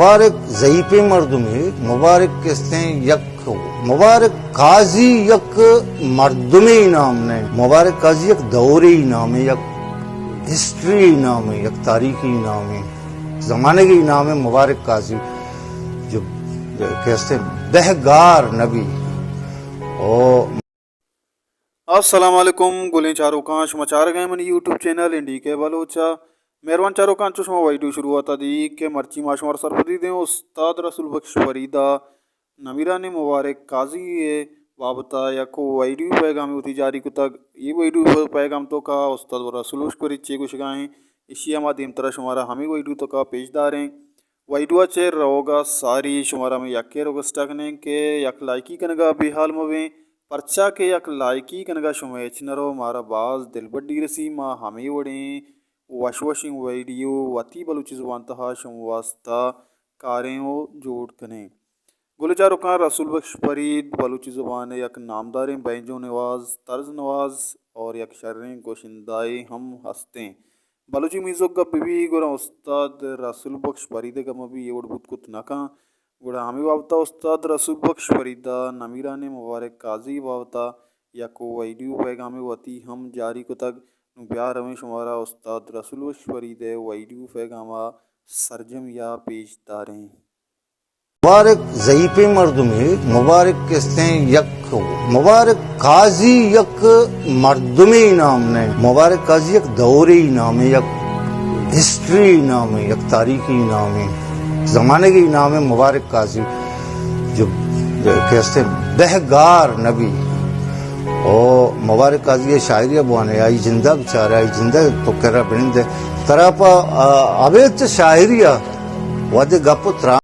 مبارک ضعیفیں مردمے، مبارک کستیں یک، مبارک قاضی یک مردمے نام نہ، مبارک قاضی یک دورے نامے، یک ہسٹری نامے، یک تاریخی نامے، زمانگی نامے مبارک قاضی، جو کستیں بہگار نبی۔ او السلام علیکم گلیں چاروکاں، شما چارگ ء منی یوٹیوب چینل این ڈی کے بلوچ ء۔ مہروان چاروکاں، چو شما ویڈیو شروعات ء دی کہ مرچی ما شمارا سرپدی دیں استاد رسول بخش فرید ء نمیرانیں مبارک قاضی ء بابت ء یک ویڈیو پیغامے وتی جاری کتگ۔ اے ویڈیو پیغام توکا استاد رسول بخش فرید چے گوشگا ایں، ایشی ء ما دیمترا شمارا ہمے ویڈیو توکا پیش داریں۔ ویڈیو ء چہ روگ ء ساری شمارا ہمے یکے ریکویسٹ ء کنیں کہ یک لائکی کنگ ء بے حال مہ بیں، پرچا کہ یک لائکی کنگ ء شمئے ہچ نہ رو، مارا باز دلبڈی رسی، ما ہمے وڑیں وش وشیں ویڈیو وتی بلوچی زبان تہا شمئے واستا کاریں و جوڑ کنیں۔ گل چاروکاں، رسول بخش فرید بلوچی زبان ء یک نامداریں بینجو نواز، طرز نواز اور یک شریں گوشندائے ہم ہستیں۔ بلوچی میوزک گپ بہ بی، گڑا استاد رسول بخش فرید ء گپ مہ بی، اے وڑ بوت کت نہ کن۔ گڑا ہمے بابت ء استاد رسول بخش فرید ء نمیرانیں مبارک قاضی بابت ء یک ویڈیو پیغامے وتی ہم جاری کتگ۔ نوں بیا رویں شمارا استاد رسول بخش فرید ء ویڈیو پیغام ء سرجمی ء پیش داریں۔ مبارک ضعیفیں مردمے، مبارک کستیں یک، مبارک قاضی یک مردمے نام نہ، مبارک قاضی یک دورے نامے، یک ہسٹری نامے، یک تاریخی نامے، زمانگی نامے مبارک قاضی، جو کستیں بہگار نبی۔ او مبارک قاضی ء شاعری ء بوانے، آئی جندہ بچارے، آئی جندہ تو کرا بنندے۔ ترا پہ، آ، ابید چہ شاعری ء وھدے گپ و تران